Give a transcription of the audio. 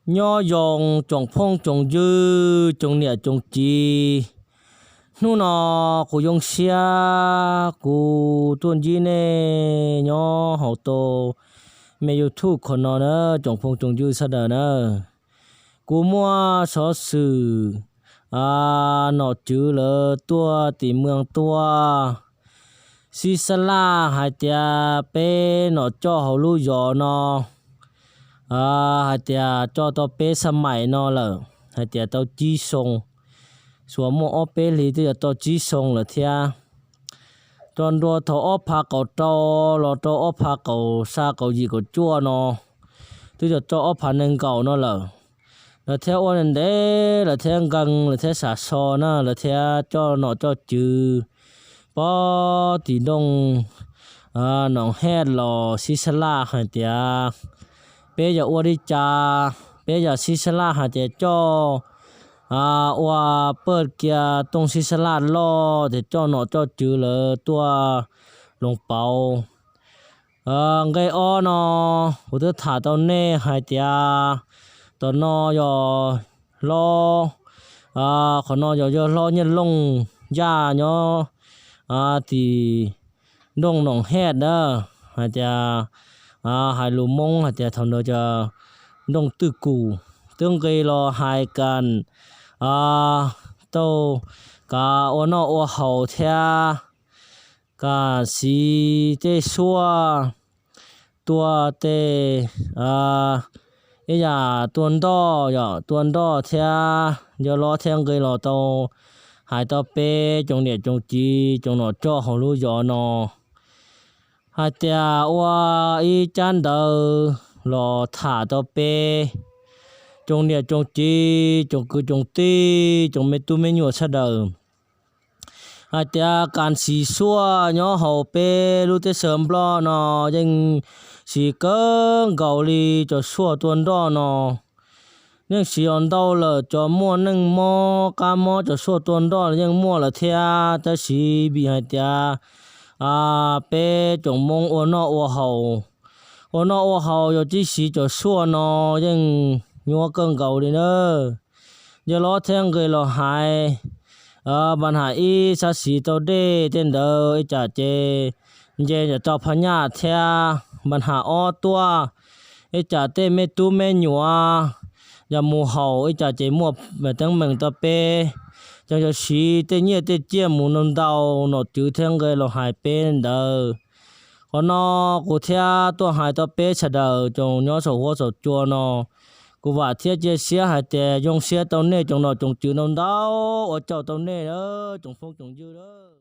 Nyob zoo tsoom phooj tsoom ywg, tsoom niam tsoom txiv. Hnub no kuv zoo siab kuv tuaj ntsib nej nyob hauv tau me YouTube qhov no na, tsoom phooj tsoom ywg sawv daws na. Kuv muaj xov xwm nom tswv lawv tuaj tim mws tuaj sib sab laj hais tias peb nom coj hauv lub zos no hais tias coj tau peb xab maim no lawm, hais tias tau tsib xyoo, xuas muaj ob peb hlis twb yuav tau tsib xyoo lawm thiab. Tso nrua thaum ob phav kaum rau los rau ob phav kaum xya kaum yim kaum cuaj no, twb yuav tso ob phav nees nkaum no lawm. Lawv thiaj ua ntev, lawv thiaj nkees, lawv thiaj sam so na, lawv thiaj coj nom coj tswv pog tim nroog Noom Hej los sib sab laj hais tias peb yog ua li cas, peb yog sib sab laj hais tias coj ua pawg kiag tooj sib sab laj loj ces coj nom coj tswv lawv tuaj loos pauv. Nqe ob no kuv twb tham tau nej hais tias tom no yog hlob, qhov no yog yawg hlob Nyiaj Looj Yaj nyob tim nroog Noom Hej na, hais tias hais lus Hmoob hais tias thaum ntawd cov nroog twj kum, twb nqis los hais kam tau kav ua noj ua haus thiab kam siv tej suaj tua tej ib yam tua ntoj, yog tua ntoj thiab yawg hlob thiaj nqis los tau hais tau peb tsoom niam tsoom txiv tsoom nom coj hauv lub zos no hais tias ua ib tsab ntawv los tham tau peb tsoom niam tsoom txiv tsoom kwv tsoom tij tsoom me tub me nyuam sawv daws hais tias kam siv suaj nyob hauv peb lub teb chaws Nplog no yeej siv kawg nkaus li cov suaj tua nroj no. Yeej siv los ntau lawm, cov muaj neej mob qab mob cov suaj tua nroj los yeej muaj lawm thiab, tab sis vim hais tias peb tsoom Hmoob ua noj ua haus, ua noj ua haus yog tsis siv cov suaj no yeej nyuaj kawg nkaus li na. Yawg hlob thiaj nqis los hais, npa has ib xab siv tau dej tej ntawd ib tsam ces nce ntawm rau phab nyaj thiab, npa has ob tuaj ib tsam tej me tub me nyuam yog mus haus ib tsam ces muaj teeb meem tau peb, ces yog siv tej nyiaj tej txiaj mus ntau ntau. Nom tswv thiaj nqis los hais peb ntawd. Qhov no kuv thiaj tuaj hais tau peb sawv daws tsoom nyob saum huab saum cua no. Kuv vam thiab cia siab hais tias zoo siab tau nej tsoom nom tsoom tswv ntau ntau, ua tsaug tau nej tsoom phooj tsoom ywg a.